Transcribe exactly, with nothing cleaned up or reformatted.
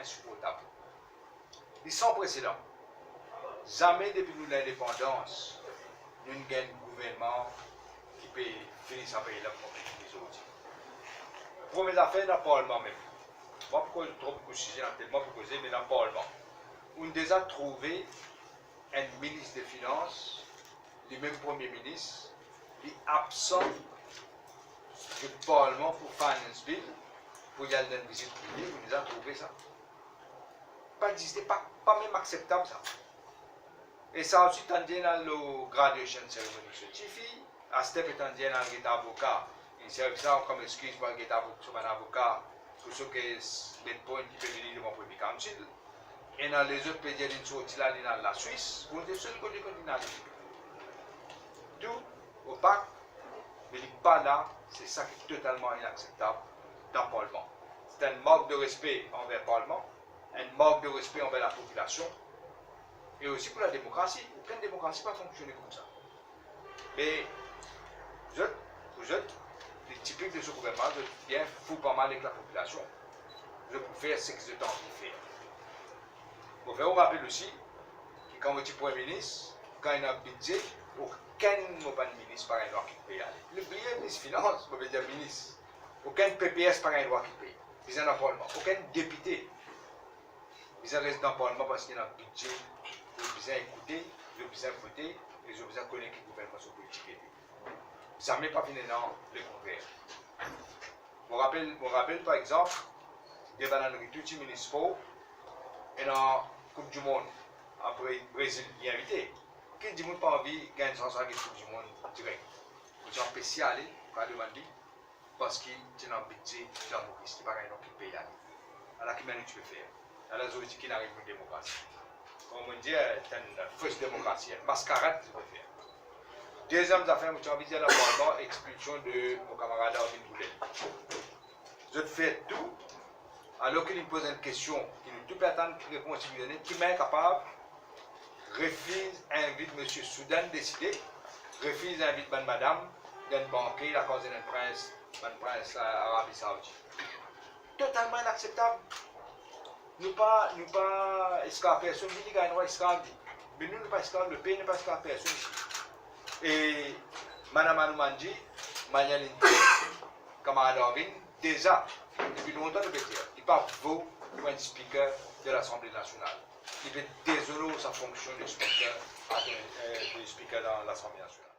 insiportab. Li san presedan. Zame depi nou lindepandans, nou gagn enn gouvernman ki pe fini sa pei la kouma li fini zordi. Premie zafer, dan parlman mem. Mwa pou koz tro, boukou size, ena telman pou koze, me dan parlman, ou'nn deza trouve enn minis de finans, li mem premie minis, li absan de parlman pou Finance Bill, pou li al dan enn vizit prive, ou'nn deza trouve sa? Pa existe, pa, pa mem akseptab sa. E sa osi, tann dir ena lor graduation ceremony so tifi, aster pe tann dir ena al get avoka, inn servi sa kom exkiz pou al get avo-, so bann avoka, pou so kes met point ki pe vini devan Privy Council. Ena lezot pe dir linn sorti la, linn al Laswis. Bondie sel kone kot linn ale. Tou opak, me li pa la, se sa ki totalman inakseptab dan parlman. Se enn mank de respe anver parlman, enn mank de respe anver lapopilasion, e osi pou lademokrasi. Okenn demokrasi pa fonksione koumsa. Me zot, pou zot, li tipik de so gouvernman, zot bien fou pa mal ek lapopilasion. Zot pou fer seki zot anvi fer. Mo fer ou rapel osi ki kan mo ti premie minis, kan ena bidze, okenn mo bann minis pa gagn drwa kit pei ale. Li bliye minis finans, mo pe dir minis. Okenn P P S pa gagn drwa kit pei. Bizin dan parlman. Okenn depite. Bizin res dan parlman parski ena bidze, zot bizin ekoute, zot bizin vote, e zot bizin kone ki gouvernman so politik ete. Zame pa finn ena lekontrer. Mo rapel, mo rapel par exanp, de bann tou ti minis spor, ena Koup di Mond, apre Brezil, li invite. Ki dimoun pa anvi gagn sans al get Koup di Mond direk? Mo ti anpes li ale, pa demann li, parski ti ena bidze Zil Moris ki pa gagn drwa kit pei ale. Ala ki manier ti pe fer. Ala zordi ki inn ariv nou demokrasi. Kouma mo dir, se enn fos demokrasi, enn maskarad ki zot pe fer. Deziem zafer, mo ti anvi dir, laparlman, expulsion de mo kamarad Arvin Boulel. Zot fer tou, alor ki li poz enn kestion ki nou tou pe atann ki repons li pou done, ki mem kapav refiz invit Misie Soudan Deside, refiz invit bann madam dan banke lakaz enn prins, bann prins Arabi Saoudi. Totalman inakseptab. Nou pa, nou pa esklav personn, li, li gagn drwa esklav li. Me nou, nou pa esklav, lepei nou pa esklav personn isi. E Madam Hanoumandji, manier linn dir, kamarad Arvin, deza, depi lontan nou pe dir, li pa vo pou enn Speaker de Lasanble Nasional. Li pe dezonor sa fonksion de Speaker, euh, de Speaker dan Lasanble Nasional.